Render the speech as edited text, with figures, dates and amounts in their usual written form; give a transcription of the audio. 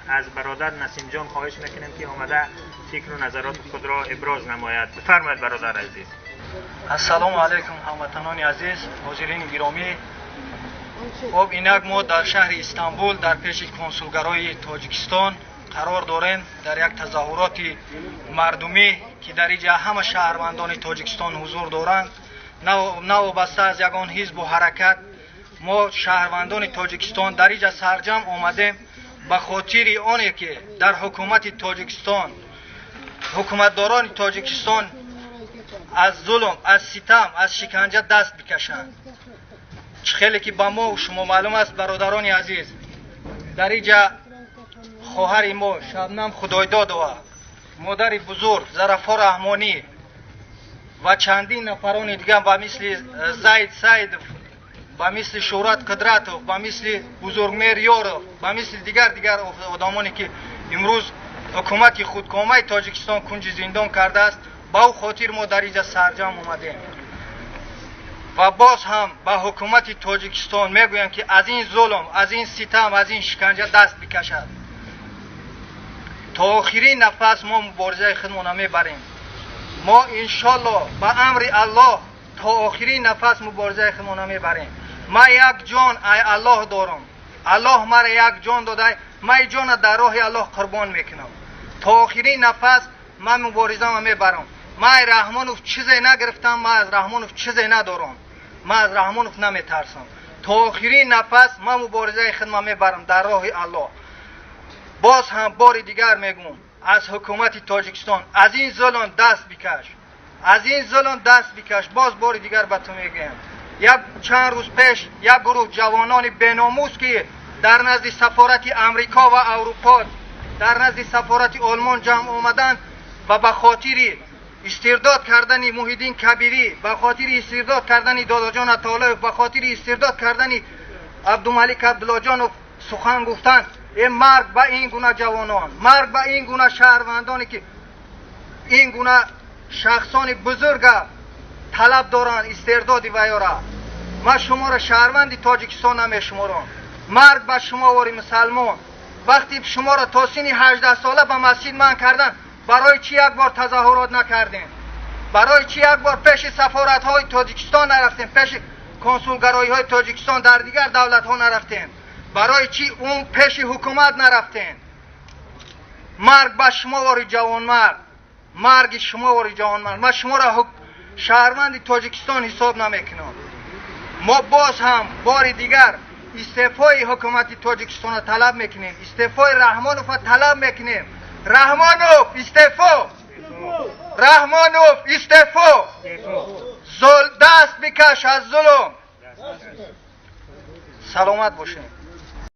Аз бародар Насимҷон хоҳиш мекунем, ки омада фикру назароти худро иброз намояд. Бифармоед, бародар азиз. Ассалому алайкум, ҳамватанони азиз, ҳозирини гиромӣ. Хоб, инак мо дар шаҳри Истанбул дар пеши консулгарои Тоҷикистон қарор дорем, дар як тазоҳуроти мардумӣ, ки дар инҷа ҳама шаҳрвандони Тоҷикистон ҳузур доранд, навобаста аз ягон ҳизбу ҳаракат. Мо шаҳрвандони Тоҷикистон дар инҷа сарҷамъ омадем ба хотири оне, ки дар ҳукумати Тоҷикистон, ҳукуматдорони Тоҷикистон аз зулм, аз ситам, аз шиканҷа даст бикашанд. Чӣ хеле ки ба мо шумо маълум аст, бародарони азиз, дар инҷа хоҳари мо Шабнам Худойдодова, модари бузург Зарафо Раҳмонӣ ва чандин нафарони дигар, ба мисли Зайд Саидов, ба мисли Шӯҳрат Қудратов, ба мисли Бузургмер Ёров, ба мисли дигар одамоне, ки имрӯз ҳукумати худкомаи Тоҷикистон кунҷи зиндон кардааст, ба ӯ хотир мо дар инҷа сарҷамъ омадем ва боз ҳам ба ҳукумати Тоҷикистон мегӯям, ки аз ин зулм, аз ин ситам, аз ин шиканҷа даст бикашад. То охирин нафас мо муборизаи худмона мебарем. Мо иншолло ба амри Аллоҳ то охирин нафас муборизаи худмона мебарем. Ман як ҷон ай Аллоҳ дорам, Аллоҳ мара як ҷон дода, ман ин ҷона дар роҳи Аллоҳ қурбон мекунам. То охирин нафас ман муборизаама мебарам. Ман ай Раҳмонов чизе нагирифтам, ман аз Раҳмонов чизе надорам, ман аз Раҳмонов наметарсам. То охирин нафас ман муборизаи худма мебарам дар роҳи Аллоҳ. Боз ҳам бори дигар мегӯм, аз ҳукумати Тоҷикистон аз ин зулм даст бикаш, аз ин зулм даст бикаш. Боз бори дигар ба ту мегӯям, як чанд рӯз пеш як гурӯҳ ҷавонони беномус, ки дар назди сафорати Амрико ва Аврупо, дар назди сафорати Олмон ҷамъ омаданд ва ба хотири истирдод кардани Муҳиддин Кабирӣ, ба хотири истирдод кардани Додоҷон Атоуллоев, ба хотири истирдод кардани Абдумалик Абдуллоҷонов сухан гуфтанд. Э, марг ба ин гуна ҷавонон, марг ба ин гуна шаҳрвандоне, ки ин гуна шахсони бузурга талаб доранд истирдоди вайёра. Ман шуморо шаҳрванди Тоҷикистон намешуморам. Марг ба шумо, вори мусалмон! Вақте шуморо то синни 18сола ба масҷид манъ карданд, барои чӣ як бор тазоҳурот накардем? Барои чӣ як бор пеши сафоратҳои Тоҷикистон нарафтем, пеши консулгароиҳои Тоҷикистон дар дигар давлатҳо нарафтем? Барои чӣ он пеши ҳукумат нарафтем? Марг ба шумо, вори ҷавонмард, марги шумо, вори ҷавонмард! Ман шуморо шаҳрванди Тоҷикистон ҳисоб намекунам. Мо боз ҳам бори дигар истеъфои ҳукумати Тоҷикистонро талаб мекунем, истеъфои Раҳмоновро талаб мекунем. Раҳмонов, истеъфо! Раҳмонов, истеъфо! Даст бикаш аз зулм! Саломат бошед.